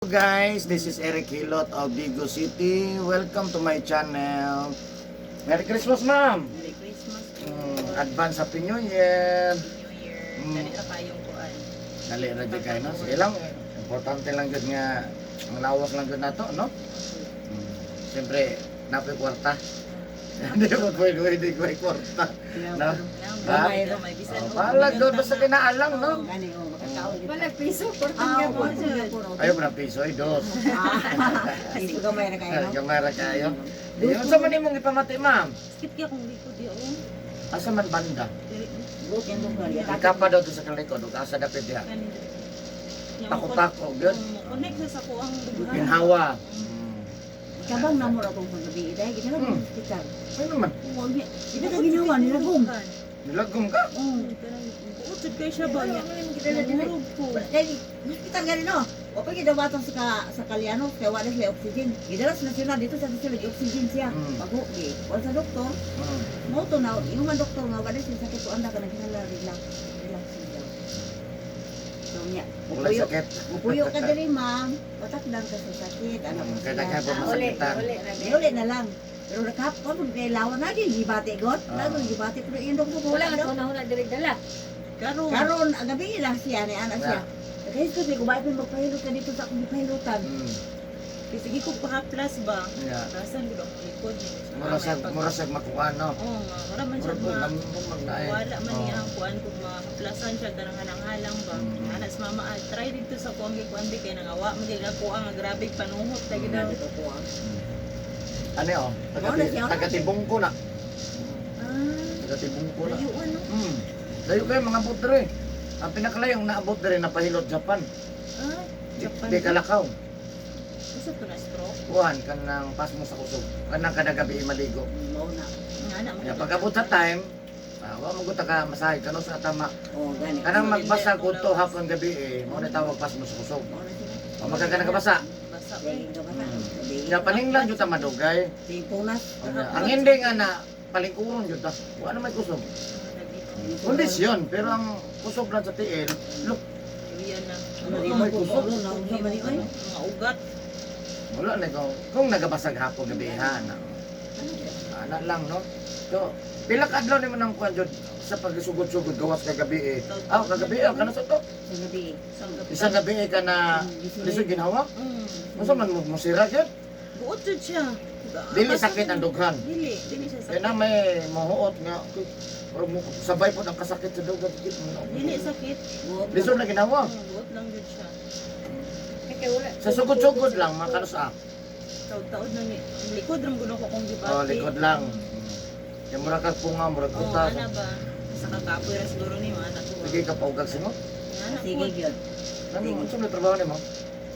Guys, this is Eric Hilot of Digos City. Welcome to my channel. Merry Christmas, ma'am! Merry Christmas po. Advance Happy New Year! Happy New Year. Dali ra kayong kuan. Dali ra jud kayo, no? Sige lang, importante lang jud nga ang lawas lang jud nato, no? Siyempre, napoy kwarta. Hindi mo pwede, pwede ko ay kwarta. No? Ha? Gamay gamay bisan Oh, og balag doon, basta kinaalang, no? Gani oh, makakaon gyud. Wala piso, portang Ah, gapon. oh, Ayaw pa ng piso, ay dos. Piso gamay ra kayo, no? Gamay ra kayo. Yung sa man imong ipamati, ma'am? Skip kaya kung likod di oh. Asa man banda? Dili. Bukin mo ko. Ika pa daw to sa kalikod, ug asa dapit diha. Kani. Tako-tako, gyud. Connect sa kuang dughan. Ginhawa. Kabang na mo ra kong pagabi dahil gid na hospital. Ano naman? Wag di ka ginawa nilagom. Nilagom ka? Oh. Buot jud kay siya ba niya. Nangurog ko. Dahil hospital gani no. O pa gidawaton sa Kalyano kay wala sila oxygen. Gidala sa nasyonal dito sa nasyonal oxygen siya. Pag gi. Wala sa doktor. Mo to na yung man doktor nga wala siya sakit to anda ka naghinala relax. Relax daw. So niya, Wala mupuyo, sakit. mupuyo ka diri, ma'am. Patakdan ka sa sakit. Ano ko Kaya siya. daghan po masakitan. Uli, uli. Di uli na lang. Pero nakapon, pag kay lawa na di gibati god. Lalo gibati pero yung doktor Wala wala nga daw. sa una-una diri dala. Karon. Karon ang gabi lang siya ni ana siya. Kaya ko ko ba magpahilot ka dito sa akong gipahilutan. Sige ko pa-plus ba. Yeah. Rasan gud ang likod niya. Murasag makuha, no? Oo nga, mura man siya Murag ma. namumag na eh. Wala man Oo. niya ang kuan kung makaplasan siya kanang halang-halang ba. Ana sa mama ah, try dito sa kuang gikuan di kay nangawa man dili ako ang grabe panuhot lagi daw. Dito ko ah. Ano oh? Mao na siya, Taga Tibungko na. Ah, Taga Tibungko na. layo ano? Layo kayo mga abot dere. Ang pinakalayong naabot dere na pahilot Japan. Ah, Japan. Di kalakaw. Usa to na stroke. Kuan kanang pasmo sa kusog. Kanang kada gabi maligo. Mao na. Nga na Ya pag abot sa time, wa mo gud ka masahe kano sa tama. Oh, gani. Kanang magbasa ko to hapon gabi eh, mao na tawag pasmo sa kusog. Mao na siya. O magka ka nakabasa. Basa. Dahil ka basa. Gabi. Ya paninglan jud ta madugay. Sige, punas. Ang hindi nga na palingkuron jud ta. Wa na may kusog. Kondisyon, pero ang kusog lang sa tiil, look, Yan na. Ano Ano, may kusog? Na unsa man ni oy? Mga ugat. Wala na kung nagabasag hapon gabi ha na. Ana lang no. So, pila ka adlaw nimo nang kuan jud sa pagsugod-sugod gawas kagabi eh. Ah, kagabi eh, kana sa to. Sa gabi. Isang gabi. Isang gabi eh ka na lisod ginhawa. Unsa man mo musira jud? Buot jud siya. Dili sakit ang dughan. Dili, dili siya sakit. Kaya na may mahuot nga pero mo, sabay po ang kasakit sa dughan. Dili sakit. Buot. Lisod na ginawa. Buot lang jud siya. Kaya wala. Sa sugod-sugod lang mga kanusa. Taud-taud na ni. Ang likod ra gulo ko kung gibati. Oh, likod lang. Kaya mura kag punga, mura Oh, kuta. ana ba? Sa kakapoy ra siguro ni mga anak ko. Sige ka paugag singot. Ana Sige ko. gyud. Ano unsa may trabaho nimo?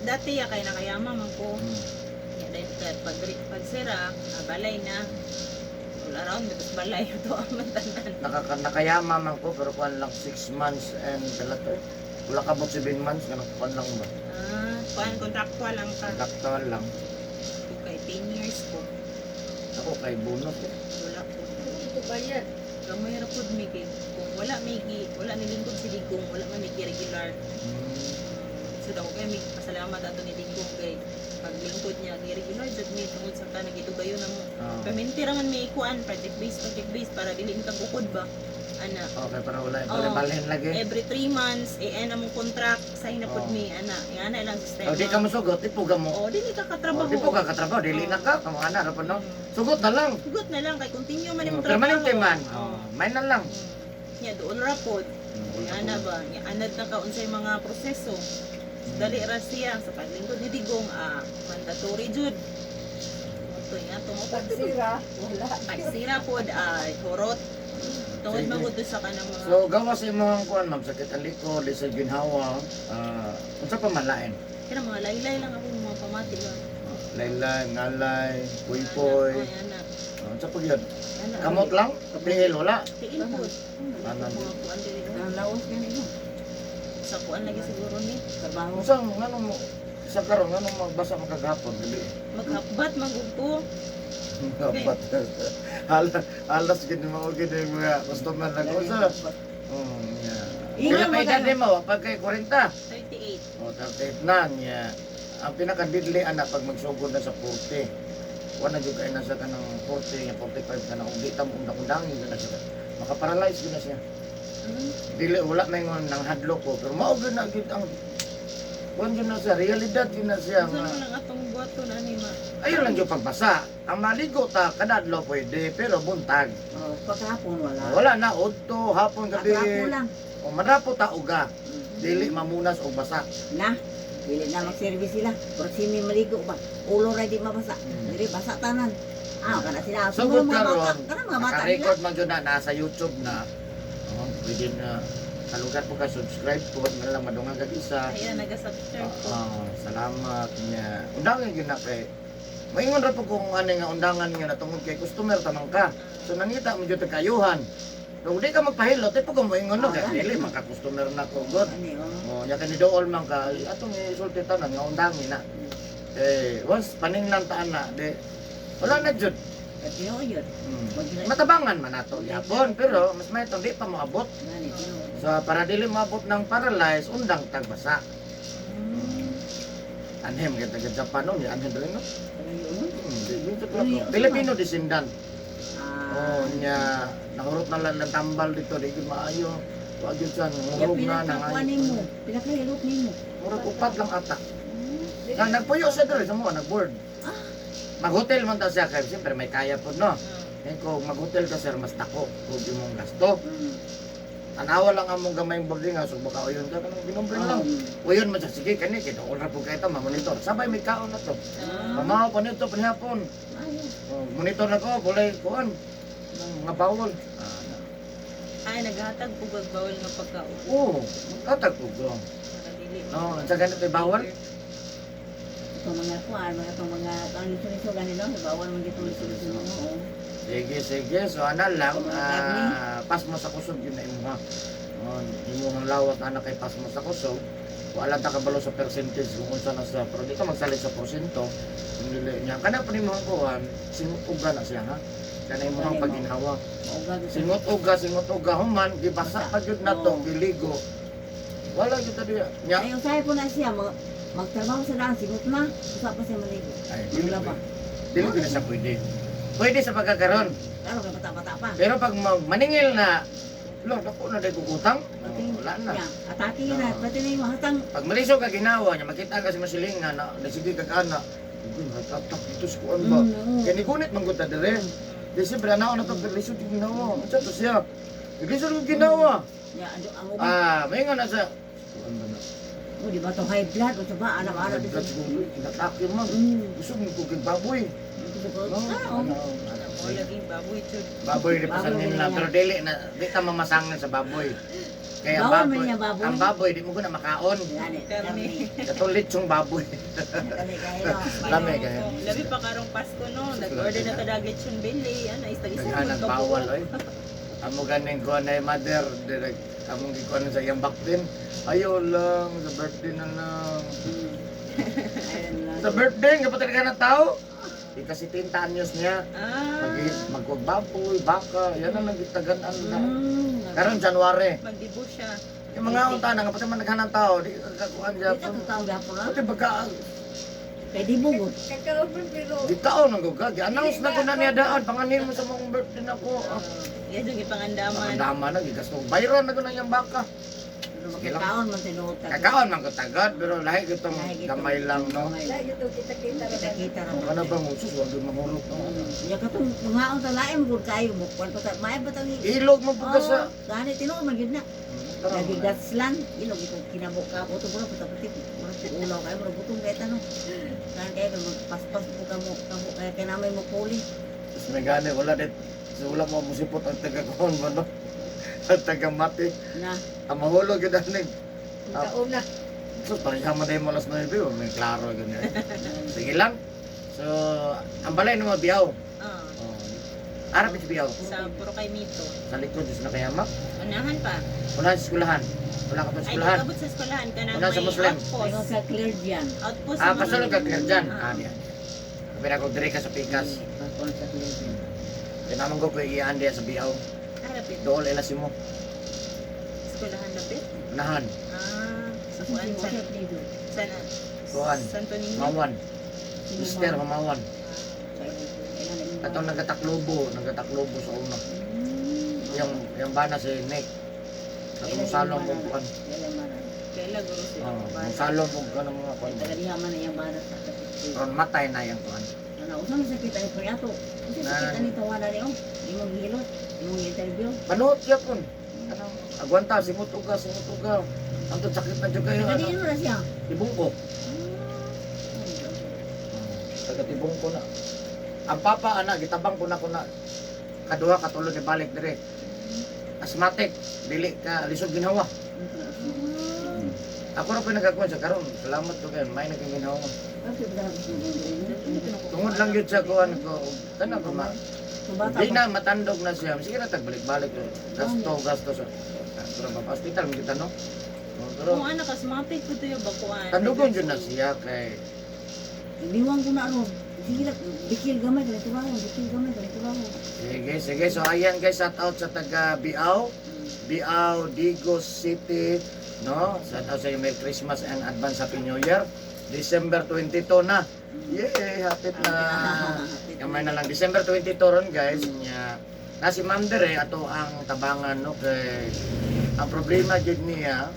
Dati ya kay nakayama man ko. Ya dahil ka pag sira, balay na. All around because balay to ang tanan. Nakayama man ko pero kuan lang 6 months and pila to eh. Wala ka bot 7 months kanang kuan lang ba. Ah, kuan contractual lang ka. Contractual lang. Ko kay 10 years ko. Ako kay bonus eh. Wala ko. Ito bayad. Gamay ra pud mi kay kung wala mi gi, wala ni lingkod si Digong, wala man mi gi regular. So daw kay mi pasalamat ato ni Digong kay paglingkod niya gi regular jud mi tungod sa kanang gitugayon na mo. Permente ra man mi kuan project based para dili mi kagukod ba. Ana. Okay, para wala Oo. oh. balhin lagi. Every 3 months eh ana mong contract sign na pud mi ana. Ana lang sistema. O di ka mosugot, di puga mo. Oh, dili ka katrabaho. O, di po ka katrabaho, dili na ka, kamo ana ra pa no. Sugot na lang. Hugot na lang kay continue man imong trabaho. Permanente man. Oh. Oh, may na lang. Nya doon ra pod. Nya ana ba? Nya anad na ka unsay mga proseso. Dali ra siya sa paglingkod ni Digong mandatory jud. Ito nga tungo Pag sira, wala. Pagsira pod ay horot. Tungod Sige. man gud sa kanang mga So gawas sa imong kuan ma'am sakit ang likod, lisod ginhawa, unsa pa man lain? Kaya mga laylay lang ako mga pamati ba. Laylay, ngalay, puy-puy. Oh, ana. Unsa pa gyud? Ana. Kamot lang, tiil wala. Tiil pod. Ana. Mga kuan dili. Oh. Ang lawas gani no. Sa kuan lagi siguro ni. Trabaho. Unsa nganong mo sa karon nganong magbasa man kagahapon gabi? Maghapbat magug ko. Dapat. Alas alas gid mo gid yung mga customer na ko sa. Yeah. Ingat Pila pa mo edad ka, nimo? Pag kay 40. 38. O 38 na niya. Ang pinaka-deadly ana pag magsugod na sa 40. Wala jud kay nasa kanang 40 nga 45 ka na kung di ta mo undang-undangin jud na siya. Makaparalyze jud na siya. Dili wala may ngon nang hadlok ko pero mao gyud na gyud ang kuan jud na siya, realidad jud na siya Unsa nga man lang atong buhaton ani ma? ayun lang jud pagbasa. Ang maligo ta kada adlaw pwede pero buntag. Oh, pagkahapon wala. Wala na udto hapon gabi. Pagkahapon lang. O madapo ta uga. Dili mamunas og basa. Na, dili na mag-service sila. Proximi maligo ba? Ulo ra di mabasa. Dili basa tanan. Ah, kana sila. So Siguro good mga bata, karon. kana mga bata nila. Naka-record man jud na nasa YouTube na. Oh, pwede na sa lugar po ka subscribe po na lang madungag kag isa. Ayan, naga-subscribe ko. Ah, salamat niya. Undangan gyud na kay maingon ra po kung ano nga undangan nga na tungod kay customer tamang ka. So nangita mo jud ta kayuhan. Pero di ka magpahilot, di po kung moingon no kay dili man ka customer na ko god. Ani, oh. Oh, nya kani dool man ka atong isulti tanan nga undangin na. Eh, once paningnan taan na, di wala na jud. At tinuod yun. Matabangan man nato gyapon, pero mas may di pa moabot. Gani, tinuod. So para dili moabot ng paralyze, undang tagbasa. Anhem kay taga Japan no, ni anhem dili no. Kalayo, no? Filipino descendant. Ah. Oh, nya nahurot na lang ng tambal dito, di gyud maayo. Wa gyud siya Ya, ngurog na pila ka nang kuan nimo? Pila ka hilot nimo? Murag upat lang ata. Nang nagpuyo siya diri sa mga nagboard. Mag-hotel man ta siya kay siyempre may kaya pod no. Ngayon ko mag-hotel ka sir mas dako kung imong gasto. Tanawa lang among gamayng boarding house ug baka uyon ka kanang ginombre lang. Uyon man siya sige kani kay dool ra pud kay ta ma-monitor. Sabay may kaon na to. Pamaw pa nito panihapon. Ayo. Oh, monitor na ko bulay kuan ng mga bawol. Ah, Ay, naghatag po og bawal nga pagkaon. Oo, magtatag ko go. Para dili. No, unsa ganito kay bawal? Ito mga kuan, mga itong mga ang liso-liso gani no, bawal man gitong liso-liso mo. Oo. Sige, sige. So ana lang, Mga karne. pas mo sa kusog yun na imuha. Oh, imuhang lawas ana kay pas mo sa kusog. Wala ta kabalo sa percentage kung unsa na siya. Pero di ka magsalit sa porsyento. Kung dili niya. Kana pa nimo ang kuan, singot uga na siya ha. Kana imuhang paginhawa. Mauga gyud. Singot uga human gibasa pa gyud nato Oo. giligo. Wala gyud ta diya. Nya. Ay, usahay po na siya, magtrabaho sa daan, sigot na, usa pa siya maligo. Ay, dili Wala pa. Dili gyud na siya pwede. Pwede sa pagkakaron. Karo kay bata-bata pa. Pero pag maningil na, lo, dako na dahil kukutang, oh, wala na. Ya, atake yun na, Oo. pati na yung hatang Pag maliso ka ginawa niya, makita ka sa masilingan na nasige ka kana. Uy, hatatak dito sa kuan ba? Oo. Kaya ni gunit man gud ta dire. Di siyempre ana na to pero lisod yung ginawa. Unsa to siya? Lisod yung ginawa. Ya, ando ang uban. Ah, may nga na sa kuan ba na? Oh, di ba to high blood o sa ba anak-anak High blood siguro, kinatake man. Gusto mo kog baboy. Gusto ko. No, Ah, oh. ano, Mo laging baboy jud. Baboy di pasan Baboy nila niya. pero dili na di ta mamasangan sa baboy. Kaya ang Bawal man baboy, niya baboy. ang baboy di mo ko na makaon. Gani, Karne. karne. Katong lechong baboy. Karne kayo. Lami kayo. Labi pa karong Pasko no, nag-order na ta dag lechon belly, ana is tag isa Naghanang bawal oy. Amo ganing ko na mother direct among gikuan sa iyang baktin. Ayaw lang sa birthday na lang. Ayun lang. Sa birthday nga patay ka ng tao. Di kasi 30 anyos niya. Ah, Mag magbaboy, baka, yan ang nagitagan-an na. Karon January. magdibo siya. Yung mga unta na nga pati man naghanang tao, di ka kakuan Di ta Japon. tutaong gapon ah. Pati baka Kay di bugod. Kakaopen pero di taon ang guga. Gi-announce na ko na niya daan panganin mo sa mong birthday na ko. Ah, Yan yung ipangandaman. ang dama na gigasto. Bayran na ko na iyang baka. Pero Sige lang. makakaon man tinuod ta. Kakaon man ko tagad pero lahi gitong Lahi gitong gamay lang no. Gamay. lagi to kita-kita ra. Kita-kita ra. Kung ano bang usus wag gyud mahurot no. Ya katong mga ta lain gud kayo mo kwan pa ta may ba tang Ilog mo pud ka sa gani tinuod man gyud na. Tara, Lagi gatslan, ilog ito kinabuka ko to mura puta puti. Mura ulaw kayo mura butong kay tanong. Kan kayo magpaspas po kamo kamo kay kay namay mo puli. Tapos may gani wala dit. So, wala mo musipot ang taga kuan ba no? Ang taga mati. Na Ang mahulog gyud aning. Kauna. So pareha man mo alas 9, oh, may klaro ganyan. Sige lang. So, ang balay ng mga biyaw. Ah, Oh. Arap ito biyaw. sa puro kay Mito. Sa likod sa nakayamak. Unahan pa. Wala sa eskwelahan. Wala ka pa sa Ay, eskwelahan. abot sa eskwelahan ka na Wala sa may Muslim. Ayaw outpost. sa clear diyan. Outpost Ah, sa mga- pasulod ka clear dyan. Ah. Ah, diyan. Kaya ko dire ka sa pikas. Pakon sa clear diyan. Tinamang ko kay iyan diya sa biyaw. Harap ito. Dool ila si mo. Eskwelahan na bit. Unahan. Ah, sa kuan Sa sa sana. Kuan. Santo Niño. Mawan. Mister Humawan. Atong nagataklobo, nagataklobo sa una. Yung bana si Nick. Atong salong kong kuan. Kaila guro siya. Oh, mong salong kong kuan ang mga kuan. Taga diha man iyang bana sa sakit. Ron matay na yung kuan. Ana usa may sakit ay priato. Usa sakit ani tawana ni oh. Imong gihilot, imong interview. Panuot siya kun. Ano, agwanta simot uga, simot uga. Ang sakit na jud kayo. Taga Ano, diin mo na siya. tibong ko. Taga tibong ko na. Ang papa ana gitabang ko na kaduha katulo ni balik dire. Asthmatic, dili ka lisod ginhawa. Ako ra pa nagakuan sa karon. Salamat to kayo, may naging ginhawa. Tungod lang yun sa kuan ko, tanan ko ma. Di na matandog na siya. Sige na tagbalik-balik. Gasto, gasto sa. Pero pa hospital mo kita no. Oh, pero Kung anak asthmatic ko to yung bakuan. tandugon jud na siya kay Biwang ko na ron. Sige lang, bikil gamay, ganito ba ako? Bikil gamay, ganito ba ako? Sige, sige. So ayan guys, shout out sa taga Biao, Biao, Digos City, no? Shout out sa inyo. Merry Christmas and advance Happy New Year. December 22 na. Yay, hapit na. Kamay na lang December 22 ron guys. Nya na si Ma'am Dere ato ang tabangan no kay ang problema jud niya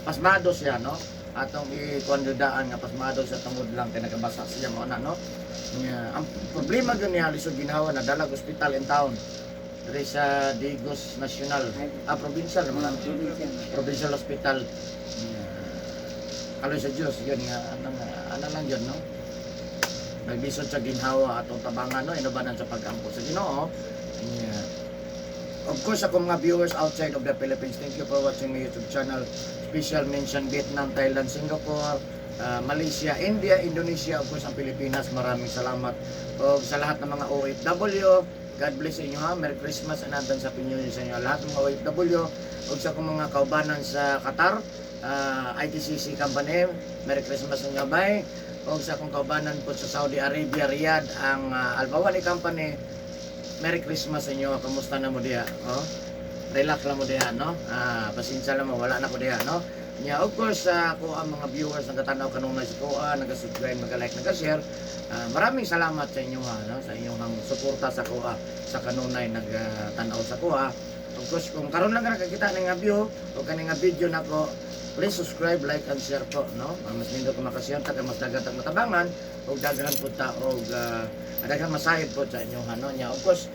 pasmado siya no atong i-kondudaan nga pasmado sa tungod lang kay nagabasa siya mo na no. Nya ang problema gyud niya lisod ginhawa na dalag ospital in town diri sa Digos National, provincial naman ang provincial hospital. Nya, kaloy sa Diyos yun nga anang ana lang yun no naglisod sa ginhawa atong tabangan no inubanan sa pagampo sa Ginoo. Yeah. Of course, ako mga viewers outside of the Philippines, thank you for watching my YouTube channel. Special mention Vietnam, Thailand, Singapore, Malaysia, India, Indonesia, of course, ang Pilipinas. Maraming salamat. O sa lahat ng mga OFW, God bless sa inyo ha. Merry Christmas and advance Happy New Year sa inyo. Lahat ng mga OFW, o sa akong mga kaubanan sa Qatar, ITCC Company, Merry Christmas sa inyo. Bye. O sa akong kaubanan po sa Saudi Arabia, Riyadh, ang Albawani Company, Merry Christmas sa inyo. Kamusta na mo diha? Oh? Relax lang mo diha, no? Pasensya lang mo, wala na ko diha, no? Nya, of course, ako ang mga viewers nagatanaw kanunay sa kuha, naga-subscribe, naga-like, naga-share. Maraming salamat sa inyo ha, no? Sa inyong ang suporta sa kuha, sa kanunay nagtanaw sa kuha. Of course, kung karon lang ka nakakita ng nga view o kani nga video nako, please subscribe, like and share po, no? Mas nindo ko makashare ta kay mas daghan tag matabangan ug daghan po ta og daghan masahib po sa inyong ano niya. Of course,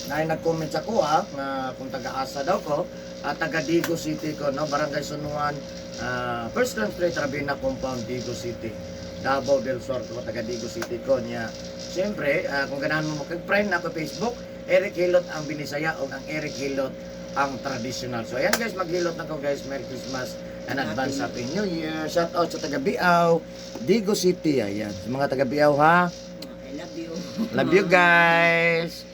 na nag-comment sa kuha nga kung taga-asa daw ko, taga Digo City ko, no? Barangay Sunuan, First Grand Street, Rabina Compound, Digo City. Davao del Sur ko, taga Digo City ko niya. Siyempre, kung ganahan mo makag-friend na ako Facebook, Eric Hilot ang Binisaya o ang Eric Hilot ang traditional. So ayan guys, maghilot na ko guys. Merry Christmas and advance Happy New Year. Shout out sa taga Biao, Digo City. Ayan, sa mga taga Biao ha. I love you. Love you guys.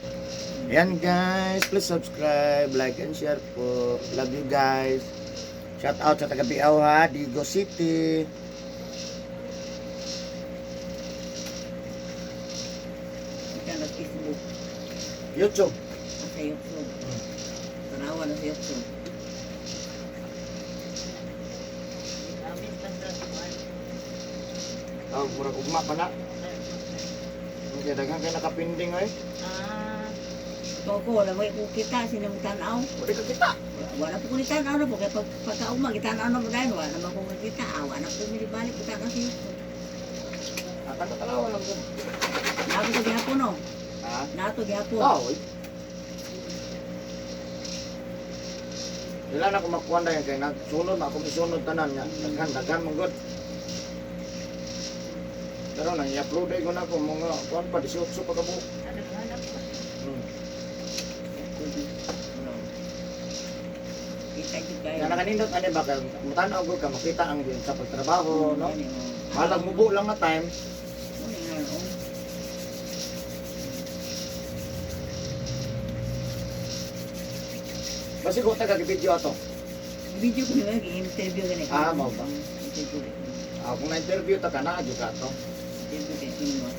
Ayan guys, please subscribe, like and share po. Love you guys. Shout out sa taga Biao ha, Digo City. Ikaw nag-Facebook. YouTube. Sa YouTube. Tanawa na sa YouTube. Amin pa sa kuan. Oh, murag ugma pa na. Hindi daghan kay nakapinding oy. Ah, Ikaw ko, wala mo ko kita, sino mo tanaw. Wala ka kita. Wala po ko ni tanaw na po, kaya pag, pagkauma, gitanaw na mo dahil, wala naman ko kita. Wala po milibalik, kita kasi YouTube. Akan ta tanaw lang gud. Nato sa gihapon, no? Ha? Nato gihapon. Oh, oy. Dila na ko makuan dayon kay nagsunod na akong isunod tanan nga. Daghan daghan man gud. Pero nang i-upload ay ko na ko mga kuan pa 18 pa ka buok. ano hanap ko. Kita jud kayo. Nga nakanindot ani ba kay mutanaw gud ka makita ang yun sa pagtrabaho no. Gani, oh. Malag mubo lang na time. Muna nga, oh. Basi ko taga video ato. Video ko niya, interview gani. Mao ba? Interview. Kung na-interview ta ka na jud ka ato. Interview kay sino mo.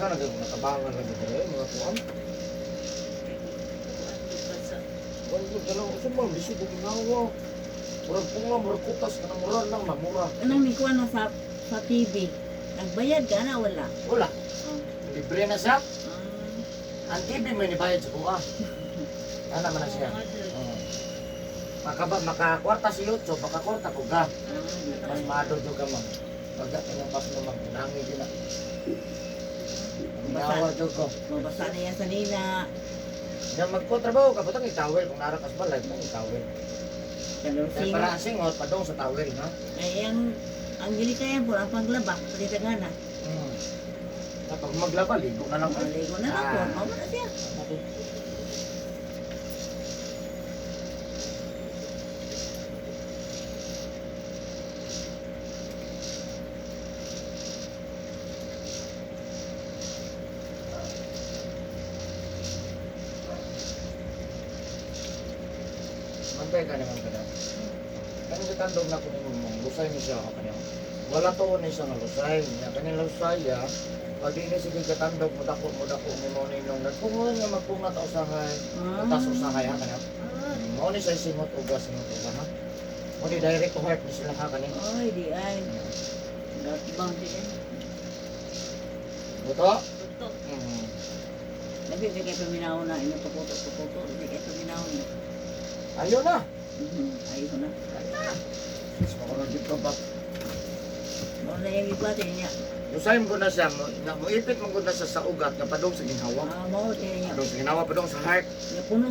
Daghan na kayo natabangan lagi dere mga kuan. Wala ko dalawa sa mga lisod og ginawa. Murag punga, murag kutas kana mura lang mamura. Anong ni kuan na sa TV? Nagbayad ka na wala? Wala. Libre na siya. Ah, Ang TV may nibayad sa kuha. Ana man na siya. Oo. Makaba, makakwarta si YouTube, makakwarta ko ga. Mas maadol jud ka ma'am. Pagka kanyang pas mo ma'am, unangi din na. Ginawa jud ko. Mabasa na yan sa nina. Nga magko-trabaho ka, butang itawel. Kung nara kas balay, butang itawel. Kalong Kaya singot. para ang singot, padong sa tawel, ha? Ay, ang gilikayan po, ang panglaba, palitagana. Kapag maglaba, ligo na lang. Maligo na lang po. Ah. Mawala na siya. Mantay ka naman ka na. Kani sa tandog na kunin mo, mong lusay ni siya ka kanya. Wala to ni siya nga lusay. Niya kani lusay ya. Pag di ni sige katandog mo dako mo dako ni mo ninong nagpungon nga magpunga ta usahay. Ah. Utas usahay ha kanya. Mo ni siya singot uga ha. Mo ni direct to heart ni sila ha kani. Ay, di ay. Gatbang di ay. Buto? Buto. Labi, di kayo paminaw na. Ino tukuto, tukuto. Di kayo paminaw na. Ayo na. Ayaw na. Mas makulong dito ba? Mawala yung ikwate niya. Lusay mo na siya, mo, nga moipit mo na siya sa ugat nga padung sa ginhawa. Ah, mao di niya. Padung sa ginhawa, padung sa heart. Nga puno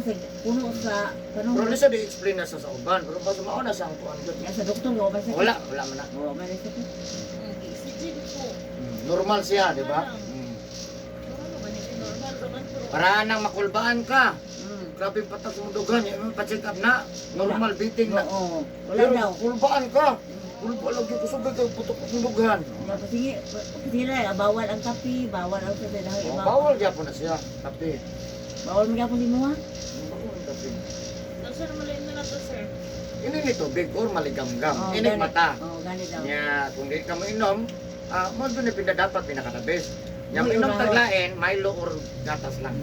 sa, Pero kanong, di siya di-explain na siya sa uban. Pero basta mauna siya ang kuan jud. nga sa doktor, nga ba sa Wala, wala man na. Wala man sa Sige ko. Normal siya, di ba? Ano ba ni normal raman pero Para nang makulbaan ka. Grabe yung patas mo dugan. Yung pa-check up na. Normal beating na. Oo. Wala Pero daw. kulbaan ka. Kulba lagi ko sabay ka putok ang dugan. Nga, Kasi kasi na, bawal ang kape, bawal ang sa dahil Oh, bawal gyapon na siya. Kape. Bawal mo gyapon si mo ha? Bawal ang kape. Tapos sir, malain na nato sir. Ini ni tubig or maligamgam. Oo, Ini gani. mata. Oo, gani daw. Nya, kung di ka mo inom, mo doon ni pinda dapat pinakadabes. Nya Uy, mo inom unahan. taglain, Milo or gatas lang.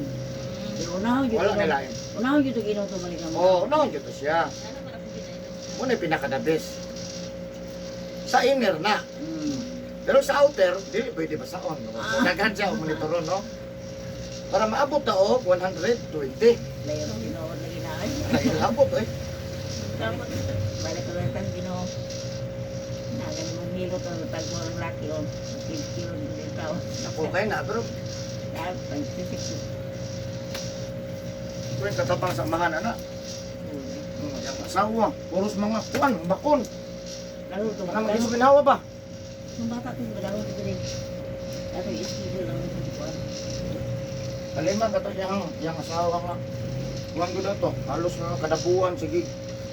Pero unahon gyud Wala inom. nilain. Unahon gyud og inom to balikan mo. Oo, oh, no, to siya. Ano man ako ginainom? Mo ni pinakadabes. Sa inner na. Pero sa outer, dili pwede basaon. No? Ah. Daghan siya og monitoron, no? Para maabot na og 120. Layo Ginoo lagi na ay. Nailabot eh. Dapat Balik ko lang tan Ginoo. Na gani mong hilot ang tagbo ang laki o. Kilo din tao. Ako kay na pero Ah, pag-sisik. tuwing katapang sa amahan ana. Yang asawa, puros mga kuan, bakon. Laro to. Para maging ginawa ba? Nung bata ko, madalo ko din. Ato iskigil lang sa kuan. Kalima kato yang yang asawa nga. Kuan gud to, halos na kadabuan sige.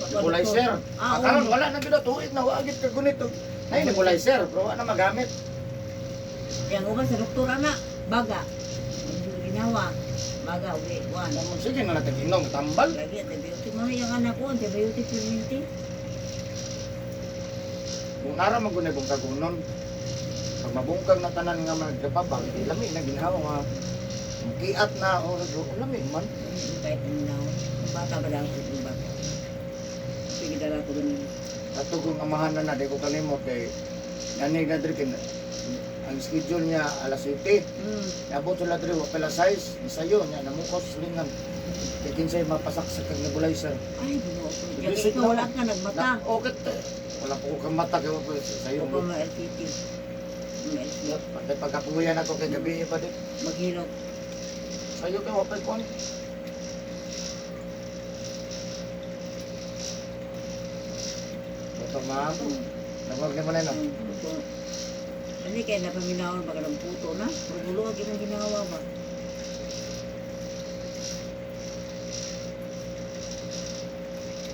Nebulizer. Ah, Ah, karon wala na gud tuig na wa gid ka gunito. Ay nebulizer, pero wa na magamit. Yang uban sa doktor ana, baga. Medyo ginawa. Baga uwi kuan. Sige na natin inom tambal. Lagi antibiotic mo yung anak ko, antibiotic permanente. Kung ara man gud bungkag unon. Pag mabungkag na tanan nga magkapabang, di lami na ginhawa nga. Kiat na o lami man. Kahit ano na ako. Ang bata ba lang ang bata. Sige dala ko ganun. Ato kong amahan na na di ko kalimot kay nani na diri kay ang schedule niya alas 7. Abot sila diri wa pala size, sayo niya namukos lingan. Kay kinsay mapasaksak kag nebulizer. Ay, ginoo ko. Bisig Ikaw na. wala ka nagmata. Na, okay te. Wala po ko kang mata kay wa po sayo. Ako ma LTT. Ma LTT. Pagka pagkapuyan ako kay gabi pa di. Maghilot. Sayo kay wa pa kon. Ito ma'am. Nagwag naman na no. Hindi kaya napaminawon baka ng puto na. Pero gulo ang ginagawa ba?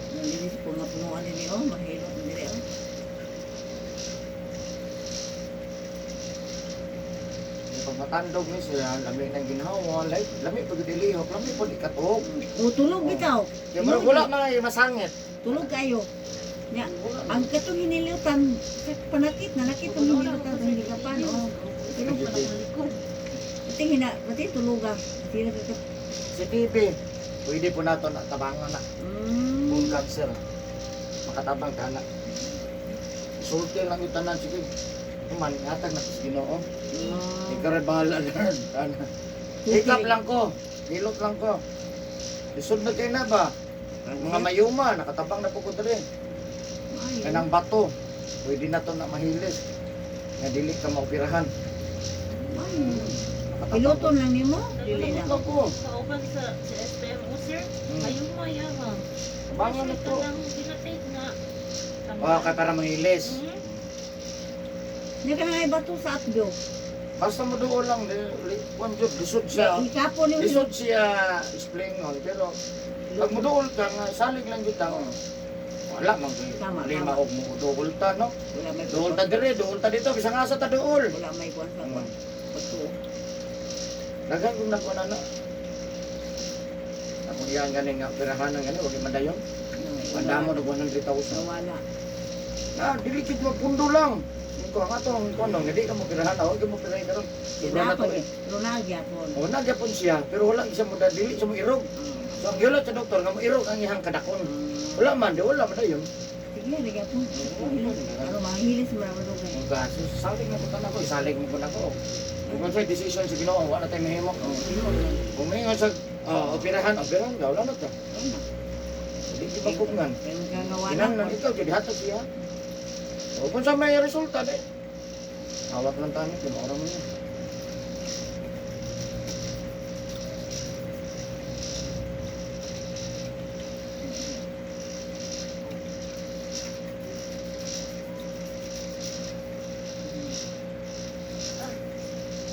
Nandini sa puno-punuan din oh, mahilot din oh. Yung pagmatandog ni siya, lami ng ginhawa, like, lami pag dilihok, lami pag ikatuog. O tulog bitaw. Kaya murag wala man ay masangit. Tulog kayo. Nya, ang katong hiniliutan sa panakit, nanakit ang hiniliutan sa hinikapan. Oh. Tulog pa na akong likod. Pati hina, pati tuluga. Sila ka Si TB, pwede po nato na tabangan na. Bone cancer. Makatabang ka na. Sulti lang yung tanan. Sige, human, hatag na sa Ginoo. Ikaw rin bahala, Lord. Ana. Hikap lang ko. Hilot lang ko. Lisod na kayo na ba? Mga mayuma, nakatabang na po ko diri. Kanang bato, pwede na to na mahilis. Nga dili ka maoperahan. Nakatabang Piloton lang nimo? Dili Hilot na. lang ko. Kauban sa SPMO, sir. Ayun maya ha. Tabangan na to. Kanang ginatake na. Oh, kay para mahilis. Hindi ka na may bato sa atbyo. Basta mo doon lang, kwan jud, lisod siya. Ikapo ni Lisod siya explain on, pero pag muduol ka nga, salig lang jud ta. Oh. Wala man kay Tama, lima tama. og muduol ta, no? Wala may Duol ta dire, duol ta dito, bisan asa ta duol. Wala may kuan sa kuan. Bato. Daghan kung nagkuan na. Ako diyan gani nga pirahanan gani wag madayon. Pandamo og 100,000. Nawala. Ah, dili gid mo pundo lang. Ko ang atong kuan no, di ka mo pirahan, wag mo pirahan karon. Sobra na to eh. Ronald yapon. O nagyapon siya, pero wala siya mo dili siya mo irog. So ang giulat sa doktor nga mo irog ang iyang kadakon. Wala man, di wala man dayon. Sige, lagi po. Ano, mahilis mo naman doon. Ang gaso, salig na ko tanan ko, isalig mo ko na ko. Kung sa decision sa Ginoo, wala tayo mahimo. Kung may sa oh, operahan, operahan ka, wala na ta. Di di ba kugngan? Kinahanglan ikaw jud hatag siya. O kung sa may resulta di. Hawak lang tayo, di ba mo niya.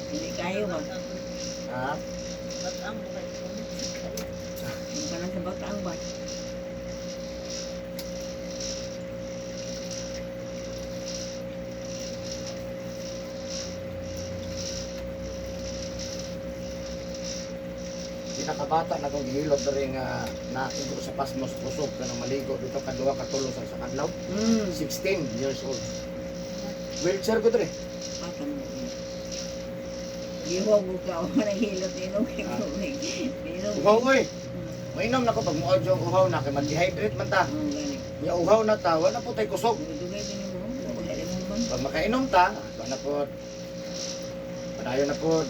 Hindi kayo ba? Ha? Batang buhay ko. Hindi ka na sa bataang ba? Pinakabata na kong gihilot diri nga naigo sa pasmos kusog kanang maligo dito kadua katulo sa sa kadlaw. 16 years old. Wheelchair ko diri. Patang mo. Gihog ka o nahilot inom kay tubig. Inom. Uhaw oy. Mainom na ko pag muadyo ang uhaw na kay mag-dehydrate man ta. Oo, gani. Nya uhaw na ta, wala po tay kusog. Dugay din mo. Wala rin mo ba? Pag makainom ta, wala na po. Padayon na po.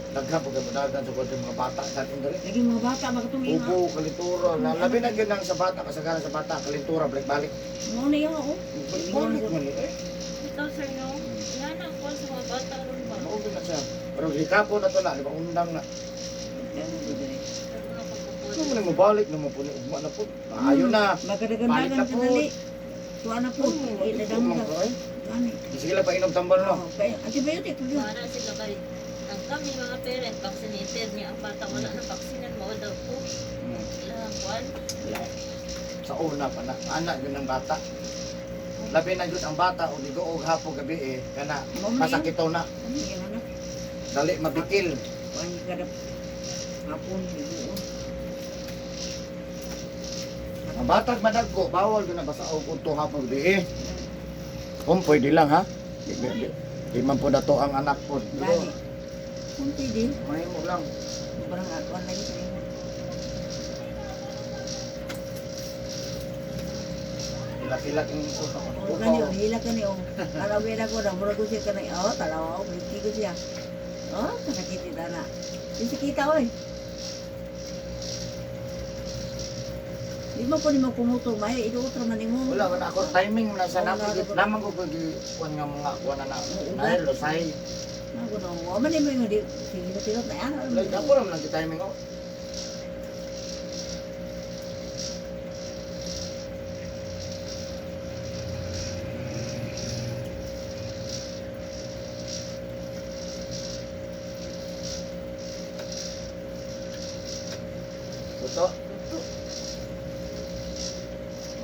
Daghan po kayo dagan sa kwarto mga bata sa atin dali. Lagi mga bata makatungin ha. Ubo, kalintura. Labi na gyud ang sa bata, kasagaran sa bata, kalintura, balik-balik. Mo na yun, oh. Balik man ni eh. Ikaw, sir, no? Yan ang kuwan sa mga bata ron ba? Mao gyud na siya. Pero gikapo na to na, di ba undang na. Yan mo dugay. Pero nakapupod. Ano mo na mabalik na mo po ni ugma na po. Ayo na. Magkadagandagan Balik na ka po. dali. Tuwa na po. Idadang Ano ka. ko eh. Gani. Sige lang pa inom tambal no. Oh, kaya antibiotic yun. Para sila kay ang kami mga parent vaccinated niya ang bata wala na vaksinan mo daw po ilang kuwan. Sa una pa na anak yun ang bata. Labi na yun ang bata o digo og hapo gabi eh kana Mao man masakit na Ano yan anak? dali mabikil. Kuan kada hapon hibuon. Ang batag madagko bawal gyud na basta og udto hapon gabi eh. Kung pwede lang ha. Di man po dato ang anak po. Pero Gani. Kung pwede, mahimo lang. parang kuan lagi sa imo. Ilak-ilak yung utak ko. Oh, gani oh, hila ka ni oh. Kalawi na ko na murag ko siya kanay. Oh, talaw oh, blinki ko siya. Oh, kasakit ita na. Di sakita oy. Di mo po nimo kumuto, may iduot ra man nimo. Wala man ako timing na sa Wala, namo wala. lamang ko pag kuan nga mga kuan na Oo, na lusay. Nago no, wa man nimo yung di sige tilot na yan. Like ako lang lang timing oh. Luto.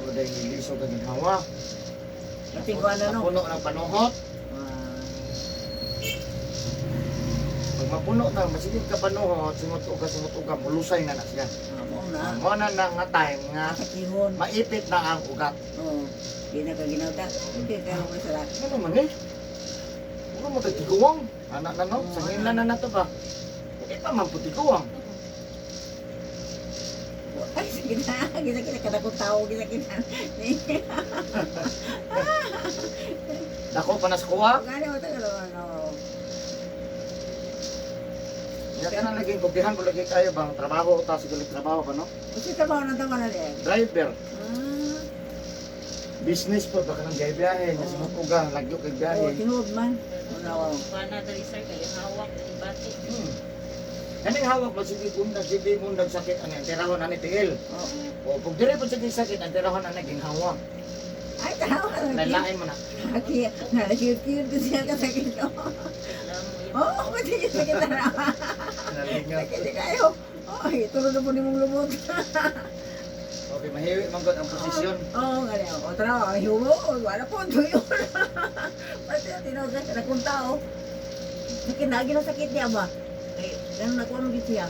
Wala yung liso ka ginhawa. Pati ko ano no. Puno ng panuhot. Ah, Pag mapuno na, masigig ka panuhot, singot uga, mulusay na na siya. Ah, mao na. Mo na na nga time nga Sakihon. maipit na ang ugat. Oo. Di na ka ginawta. Hindi ka mo sa Ano man eh? Ano mo tiguang? Anak na no? Sangin na na na to ba? Hindi pa man putiguang. Ay, sige na. Gisa kita kada kong tao. Gisa kita. Dako pa na sa kuha. Gani mo tayo. Ano. Hindi ka na laging kugihan ko lagi kayo bang trabaho ta siguro trabaho ba no? Kasi trabaho ng tawa na rin. Driver, Ah. business po baka nang biyahe, nya sa uga, lagyo kay Oo, biyahe. tinuod man. Una, wow. Pana dali sir kay hawak dali bati. Kaning hawak mo sige bundag sige bundag sakit ani ang tirahon ani tiil. Oo. O pag dire po sige sakit ang tirahon ani ginhawa. Ay, tao. Lain mo na. Aki, nalakiyot-kiyot ko siya kasakit. Alam mo yun. Oo, pati siya sakit na. Nalingaw. Sakit kayo. Ay, tulog na po ni mong lumot. Okay, mahiwi man gud ang posisyon. Oo, gani. O, tara, ay, huwo. Wala po, tuyo na. Pati ang tinawag ka, nakong tao. Sakit na, na sakit niya ba? Eh, ganun ako, ano git siya?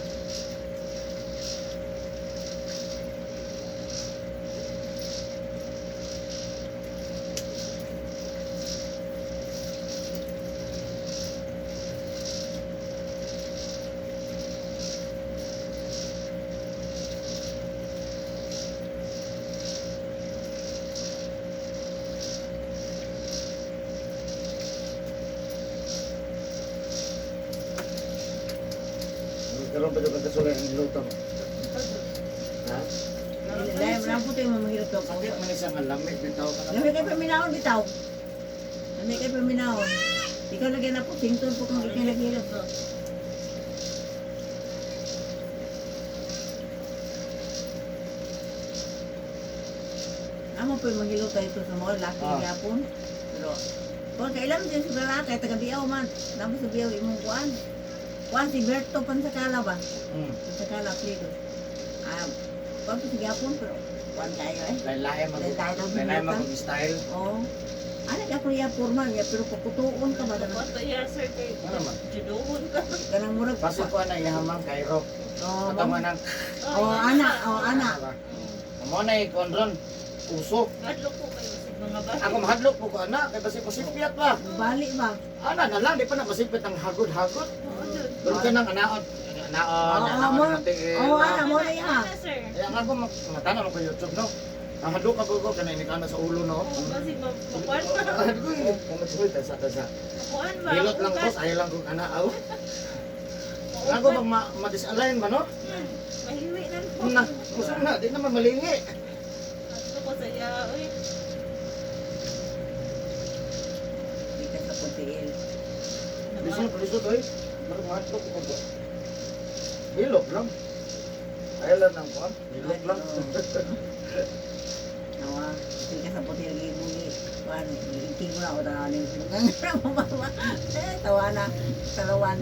Karon pa jud kasulay ang luto mo. Ha? Dahil wala po tayo mamahirap to. Sakit man siya nga lamig bitaw ka na. Lami kayo paminahon bitaw. Lami kayo paminahon. Ikaw lagyan na po, sington po kung ikaw naghirap. Amo po yung maghilo tayo ito sa mga laki Ah. gyapon. Pero, kung kailan din sa lalaki, taga Biaw man. Namo sa Biaw imong kuan. Kuan si Berto Pansakala ba? Pansakala, plido. Ah, kuan po si gyapon, pero kuan kayo eh. Lain-lain mag Lain-lain ang lain-lain binutan. mag style. Oo. Ano ka kuya formal ya pero kukutuon ka ba Ano to iya sir kay Ano man? judohon ka. kanang murag Pasok ko na ihamang Cairo. Oh, Ato man ang oh, ana, oh, ana. Mo na ikon ron. Uso. Hadlok ko kayo sa mga bati. Ako mahadlok po ko ana kay basi pasipyat ba. Bali ba? Ana na lang di pa na masipit ang hagod-hagod. Oo, jud. Pero kanang anaon, anaon, Oo, anaon mo- na tiil. oo, ana mo na iya. Ana sir. Kaya nga ako matanaw ko YouTube no. Ang hadlok ako ko kanay ni kana sa ulo no. Oo, kasi makuan ba? Hadlok ko. Kung tasa tasa. Makuan ba? Hilot lang boss, ayaw lang kong ana aw. Ako bang ma-disalign ba no? Mahiwi na po. Na, kusog na, di naman malingi. Hadlok ko sa iya, uy. Di ka sa putiil. Lisod, lisod oy. Marag mahadlok ko ba. Hilot lang. Ayaw lang ng kuan, hilot lang. Nawa, di ka sa putiil gibugi. Kuan, iking mo na ako tanaw ni mo ba? Eh, tawa na, talawan.